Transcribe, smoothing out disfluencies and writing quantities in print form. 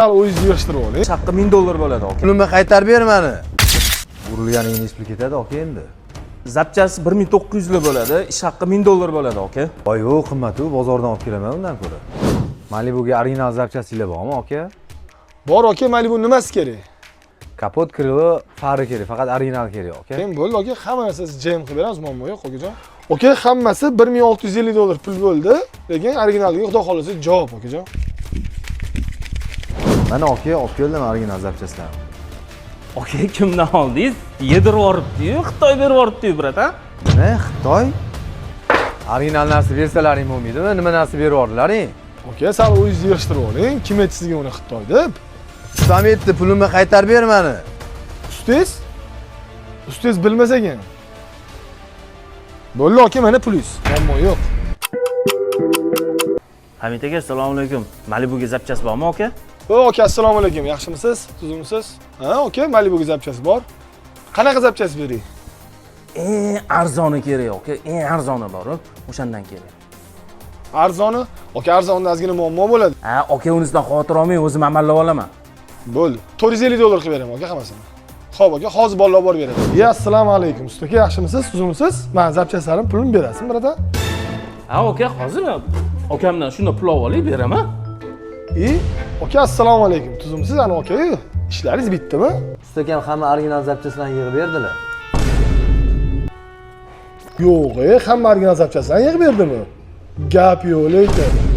Sal o'zingiz yig'ishtirib oling. Haqqi $1000 bo'ladi, aka. Pulimni qaytarib ber mani. Urilganingni pul ketadi, aka, endi. Zapchasi 1900 lik bo'ladi, ish haqqi $1000 bo'ladi, aka. Voy, yo'q, qimmat u, bozordan olib kelaman undan ko'ra. Malibuga original zapchasinglar bormi, aka? Bor, aka, Malibu nimasi kerak? Kapot, крыло, fari kerak, faqat original kerak, aka. Keyin bo'ldi, aka, hamma narsasi jam qilib beramiz, muammo yo'q, akajon. Aka, hammasi $1650 pul bo'ldi, lekin originaliga xudo xohlasa javob, akajon. Mana, aka, olib keldim original zapchaslarni. Aka, kimdan oldingiz? Yedirib yuboribdi-yu, Xitoy berib yuboribdi-yu, брат, a? Nima, Xitoy? Original narsa bersalaring bo'lmaydimi? Nima narsa berib yubordilaring? Aka, sal o'zingiz yig'ishtirib oling. Kim aytdi sizga uni Xitoy deb? Ustam aytdi, pulimni qaytarib ber mani. Ustangiz? Ustangiz bilmas ekan. Bo'ldi, aka, mana pulingiz. Muammo yo'q. Hamid aka, assalomu alaykum. Malibuga zapchasi bormi, aka? O, aka, assalomu alaykum. Yaxshimisiz? Tuzukmisiz? Ha, aka, Malibuga zapchasi bor. Qanaqa zapchasi bering? Eng arzoni kerak, aka. Eng arzoni bor, o'shandan kerak. Arzoni? Aka, arzonda ozgina muammo bo'ladi. Ha, aka, unisidan xavotir olmang, o'zim amallab olaman. Bo'ldi. $450 qilib beraman, aka, hammasini. Xo'p, aka, hozir bolalar borib beradi. Ya, assalomu alaykum. Usta aka, yaxshimisiz? Tuzukmisiz? Mana zapchaslarim, pulini berasizmi, brata? Ha, aka, hozir akamdan shunda pul olib olib beraman. I, aka, assalomu alaykum. Tuzukmisiz? Ana aka, ishlaringiz bitdimi? Usta akam hamma original zapchaslarni yig'ib berdilar. Yo'q, hamma original zapchaslarni yig'ib berdimi? Gap yo'q, lekin.